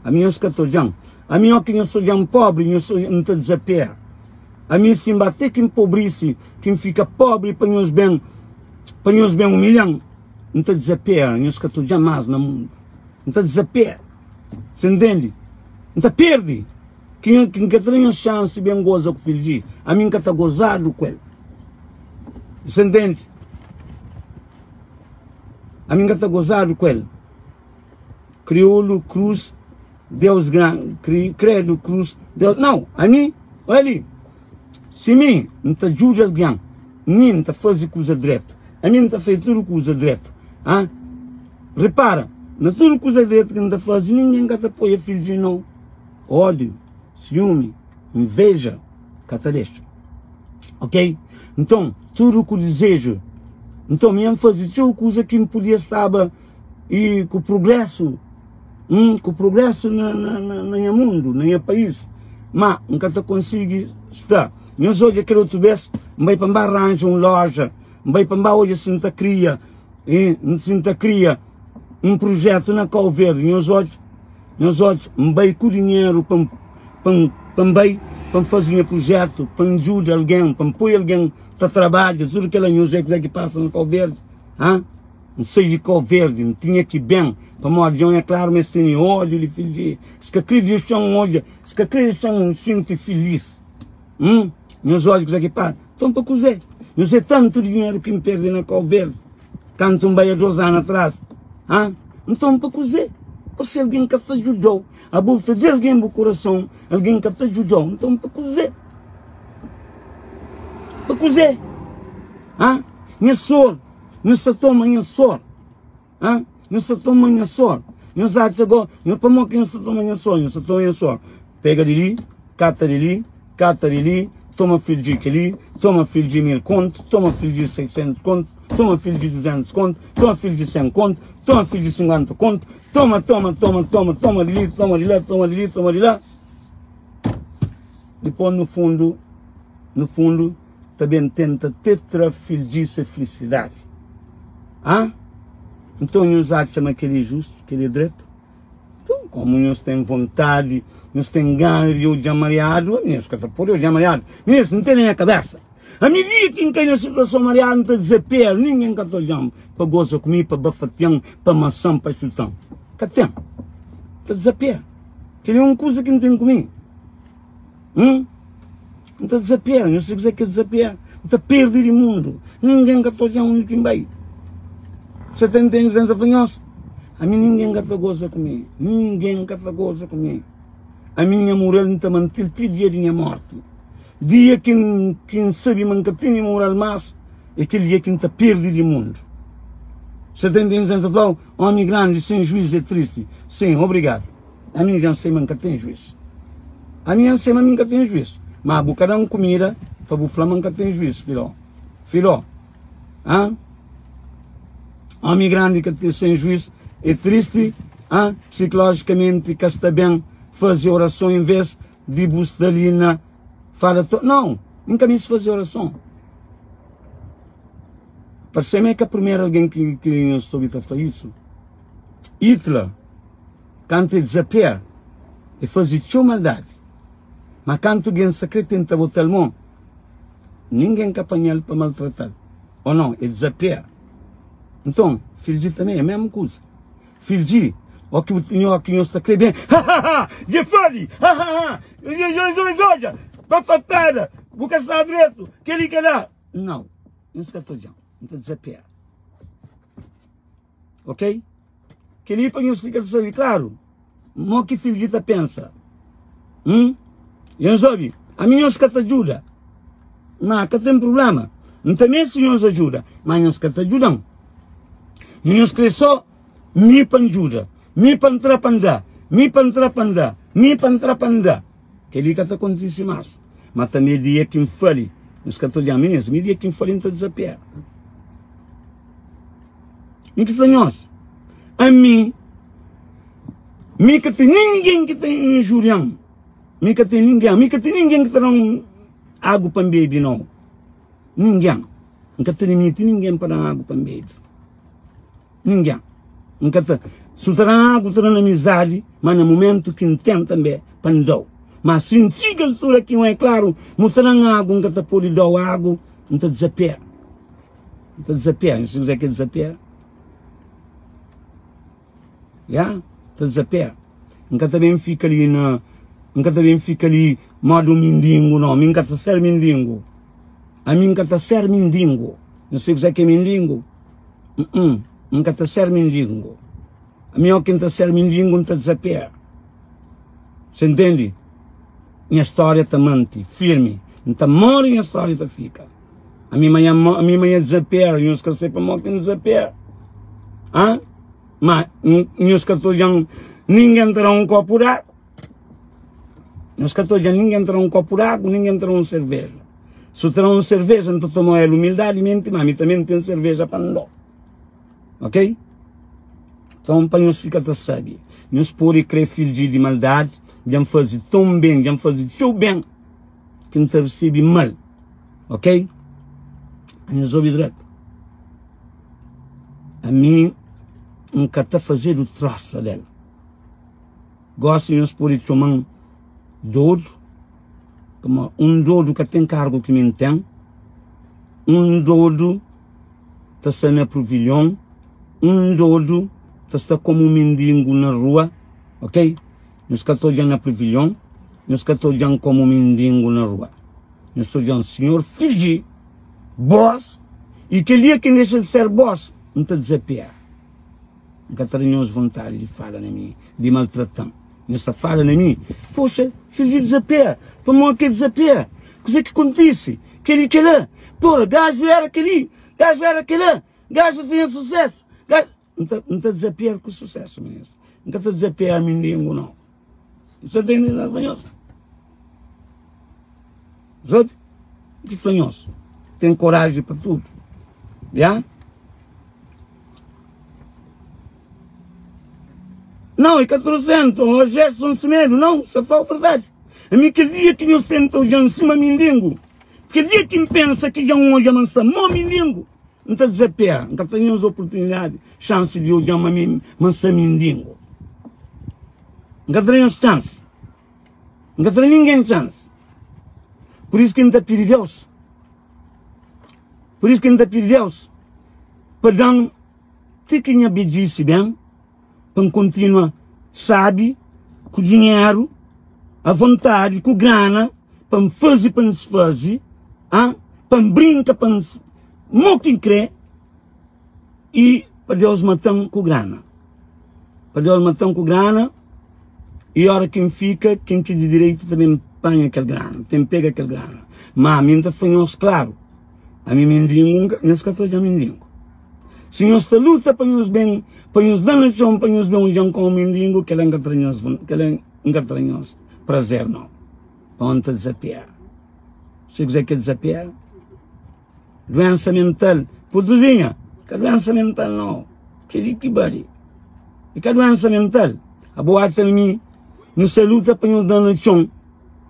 Ami nhos ka ta odja-m. Ami ó ki nhos odja-m pobri, nhos N ta dizapera. Ami si N ba te ki N pobrisi, ki N fika pobri pa nhos ben, pa nhos ben umilha-m, N ta dizapera, nhos ka ta odja-m más na mundu. N ta dizapera. Você ntende? N ta perde. Ki N ka ta da nhos xansi ben goza ku fidju di. Ami N ka ta gozadu ku el. Você ntende? Ami N ka ta gozadu ku el. Kriolu Cruz Deus gran kri Credo Cruz Deus Não, ami, olha li Si mi N ta djuda algen Mi N ta faze kuza dretu Ami N ta faze tudu kuza dretu ah Repara, na tudu kuza dretu ki N ta faze Ningen ka ta apoia fidju di no Ódiu, siúmi, inveja Ka ta dexa Ok? Nton, tudu ku dizeju Nton, mi N faze txeu kuza ki N podia staba I ku prugrésu, hum, ku prugrésu na, na, na, na nha mundu, na nha país. Ma N ka ta konsigi sta. Nhos odja kel otu bês, N bai pa N ba ranja un loja, N bai pa N ba odja si N ta kria, eh, si N ta kria un prujétu na Kau Verdi. Nhos odja, nhos odja, N bai ku dinheru pa N, pa N, pa N bai pa N faze nha prujétu, pa N djuda algen, pa N poi algen ta trabadja, tudu kel-la. Nhos odja kuzê ki pasa na Kau Verdi, ha? N sai di Kau Verdi, N tinha ki ben, pamodi dja-m é klaru ma es tene ódiu di fidju di. Es ka kre dexa-m odja, es ka kre dexa-m xinti filis. Hum, nhos odja kuzê ki pasa. Nton pa kuzê? Nhos é tantu dinheru ki N perde na Kau Verdi kantu N bai a dos anu atras. Ha? Nton pa kuzê? Ô si algen ka ta djuda-u, abo bu ta da algen bu kurason, algen ka ta djuda-u, nton pa kuzê? Pa kuzê? Ha? Nha sor. Nhos sa toma nha sor Ha? Nhos sa toma nha sor Nhos atxa go Nhos pamó ki nhos sa toma nha sor Nhos sa toma nha sor Pega di li, kata di li, kata di li Toma fil di kel-li Toma fil di 1000 kontu Toma fil di 600 kontu Toma fil di 200 kontu Toma fil di 100 kontu Toma fil di 50 kontu Toma, toma, toma, toma Toma di li, toma di la Toma di li, toma di la Dipôs no fundu, no fundu ta ben tenta te tra fildji se flisidadi. Ha? Nton nhos atxa ma kel-li é justu, kel-li é dretu? Nton, komu nhos ten vontadi, nhos ten gana di odja-m mariadu, ami nhos ka ta pode odja-m mariadu. Nhos, N ten na nha kabésa, ami dia ki N kai na situason mariadu, N ta dizapera, ningen ka ta odja-m pa goza ku mi, pa bafatia-m, pa masa-m, pa xuta-m. Ka ten. N ta dizapera. Kel-li é un kuza ki N ten ku mi. Hum? N ta dizapera, nhos sabe kuzê ki é dizapera? N ta perde di mundu, ningen ka ta odja-m undi ki N bai. Sa ta ntende kuzê N ta fla nhos? Ami ningen ka ta goza ku mi, ningen ka ta goza ku mi. Ami nha mural N ta mante-l ti dia di nha morti. Dia ki N ki N sabe ma N ka tene mural más, é kel dia ki N ta perde di mundu. Sa ta ntende kuzê N ta fla-u? Ómi grandi sen juiz é tristi. Sim, obrigadu. Ami dja N sai ma N ka ten juís. Ami dja N sai ma mi N ka ten juís. Ma bu ka da-m kumida pa bu fla ma N ka ten juís, filó. Filó, ha? Omi grandi ka ten sen juís é tristi, ha? Psikolójikamenti ka sta ben faze orason en vês di bu sta li na fala to. Nau, N ka meste faze orason. Parse-m é ka primeru algen ki ki N sta obi ta fla isu. Hitler. Kantu e dizapia, e faze txeu maldadi. Ma kantu gentis sa kre tenta bota-l mon, ningen ka panha-l pa maltrata-l. Ô nau, e dizapia. Nton, fidju tanbe é mesmu kuza. Fidju, ó ki bu ó ki nhos ta kre ben, ha ha ha! Dja fali! Ha ha ha! Odja! Bafatada! Bu ka sta dretu! Kel-li, kel-la! Nau, nhos ka ta odja-m, N ta dizapia. Ok? Kel-li pa nhos fika ta sabe klaru mo ki fidju ta pensa. Hum? Nhos obi, ami nhos ka ta djuda, ma ka ten problema. N ta meste nhos ajuda, ma nhos ka ta djuda-m. Nhos kre so mi pa N djuda, mi pa N tra pa N da, mi pa N tra pa N da, mi pa N tra pa N da. Kel-li ka ta kontise más. Ma tanbê dia ki N fali, nhos ka ta odja-m. Minês, mi dia ki N fali N ta dizapera. Mi ki fla nhos, ami, mi ka ten ningen ki ta injurian, mi ka ten ningen, mi ka ten ningen ki ta dan agu pa N bebe, nau, ningen, N ka ta limiti ningen pa dan agu pa N bebe, ningen, N ka ta. Su ta da agu, ta da-m amizadi, ma na mumentu ki N ten tanbe pa N da-u. Ma si N txiga altura ki N é klaru ma u ta da-m agu, N ka ta pode da-u agu, N ta dizapera. N ta dizapera. N sabe kuzê ki é dizapera? Ya, N ta dizapera. N ka ta ben fika li na, N ka ta ben fika li moda un mindingu, nau. Mi N ka ta ser mindingu. Ami N ka ta ser mindingu. N sabe kuzê ki é mindingu? N N ka ta ser mindingu. Ami ó ki N ta ser mindingu, N ta dizapera. Você entende? Nha stória ta manti firmi. N ta móre, nha stória ta fika. Ami ma nha, ami ma nha dizapera, nhos ka sai pamodi ki N dizapera. Hã? Ma nhos ka ta odja-m ningen ta da un kopu d'agu. Nhos ka ta odja ningen ta da un kopu d'agu, ningen ta da un serveja. Si ta da un serveja, N ta toma el umildadimenti, ma mi tanbe N ten serveja pa N da. Ok? Então, pa nhos fika ta sabe, nhos pode kre filji di maldadi, dja N faze ton ben, dja N faze txeu ben, ki N ta resebe mal. Ok? Nhos obi dretu. Ami, N ka ta fazedu trosa del. Gosi nhos pode txoma-m dodu, pamodi un dodu ka ten kargu ki mi N ten. Un dodu ta sta na pruvilhon, un dodu ta sta komu mindingu na rua, ok? Nhos ka ta odja-m na pruvilhon, nhos ka ta odja-m komu mindingu na rua. Nhos ta odja-m sinhor fidji bos, i kel dia ki N dexa di ser bos, N ta dizapia. N ka ta da nhos vontadi di fala na mi, di maltrata-m. Nhos ta fala na mi, Poxa, fidju di dizapia, pamodi ki el dizapia? Kuzê ki kontise? Kel-li, kel-la. Pora, gaju éra kel-li, gaju éra kel-la, gaju tinha susésu. Gaju... N ta, N ta dizapia ku susésu, minhas. N ka ta dizapia mindingu, nau. N sa ntende nada pa nhos. Sabe? Ki fla nhos? Ten koraji pa tudu. Ya? Não, é 400, o Gerson Semedo, não, só fala a verdade. A mim, aquele dia que nós tenta olhar em cima mindingo, aquele dia que pensa que já um olha mas está mó mindingo, não está desapé, não está tendo oportunidade, chance de olhar mas está mindingo. Não está tendo chance. Não está tendo ninguém chance. Por isso que não está pedindo Deus. Por isso que não está pedindo Deus. Pa da-m ti ki nha bedjisi ben, pa N kontinua sábi, ku dinheru, avontadi, ku grana, pa N faze, pa N disfaze, ah, pa N brinka, pa N mo ki N kre, i pa Deus mata-m ku grana. Pa Deus mata-m ku grana, i ora ki N fika, ken ki di direitu ta ben panha kel grana, ten pega kel grana. Ma ami N ta fla nhos klaru, Ami mindingu, nhos ka ta odja mindingu. Si nhos ta luta pa nhos ben, pa nhos da na txon, pa nhos ben odja-m komu mindingu, kela N ka tra nhos, kela N ka tra nhos prazer nau. Pa N ta dizapia. Si kuzê ki é dizapia? Duensa mental. Putuzinha, ka duensa mental nau. Keli ki bali. E ka duensa mental. Abo atxa na mi, nhos ta luta pa nhos da na txon.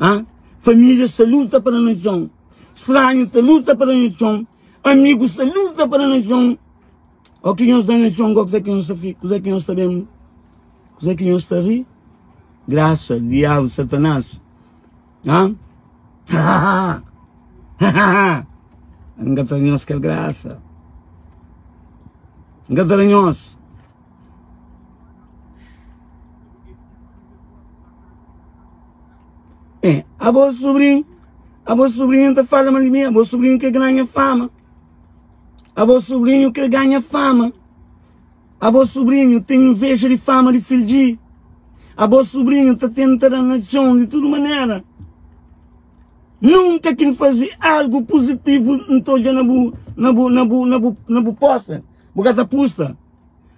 Ha? Famílias ta luta pa da na txon. Stranhu ta luta pa da na txon, amigus ta luta pa da na txon. O ki nhos da na txon, kuzé ki nhos ta fi, kuzé ki nhos ta ben, kuzé ki nhos ta ri? Grasa, diabu, satanás. Ha? Ha ha ha! N ka ta da nhos kel grasa. N ka ta da nhos. É, abo sobrinho, abo sobrinho ta fala mal de mim, abo sobrinho que ganha fama. Abo sobrinho que ganha fama. Abo sobrinho tem inveja de fama de filho. Abo sobrinho ta tenta dar na chão de toda maneira. Nunca que fazer algo positivo não tô já na bu na bu na bu na bu na bu posta. Bu ka ta pusta.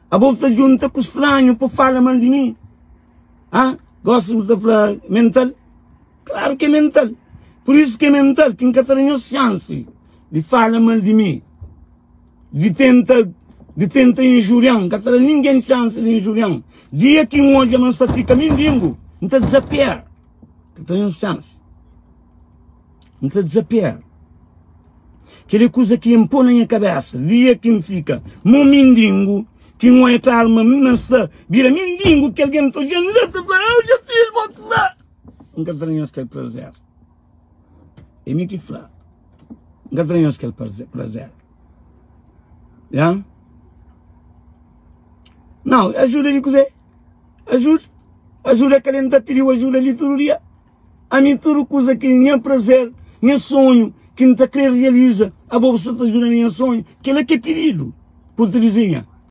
Abo ta junta com estranho para falar mal de mim. Ah, gosi bu ta fla mental? Klaru ki é mental. Pur isu ki é mental, ki N ka ta da nhos xansi di fala mal di mi, di tenta di tenta injurian. N ka ta da ningen xansi di injurian. Dia ki N odja ma N sta fika mindingu, N ta dizapia. N ka ta da nhos xansi. N ta dizapia. Kel é kuza ki N pô na nha kabésa. Dia ki N fika mo mindingu. Ki N oia klaru ma mi ma N sta bira mindingu ki algen ta odja-m la ta fla, Eu dja filma otu la! N ka tra nhos kel prazer. É mi ki fla. N ka tra nhos kel prazer. Ya? Não, ajuda di kuzê? Ajuda? Ajuda kel N ta pidiu ajuda li tudu dia. Ami tudu kuza ki nha prazer, nha sonhu ki N ta kre realiza, abo bu sta ta ajuda na nha sonhu. Kela ki é pididu, purtudizinha.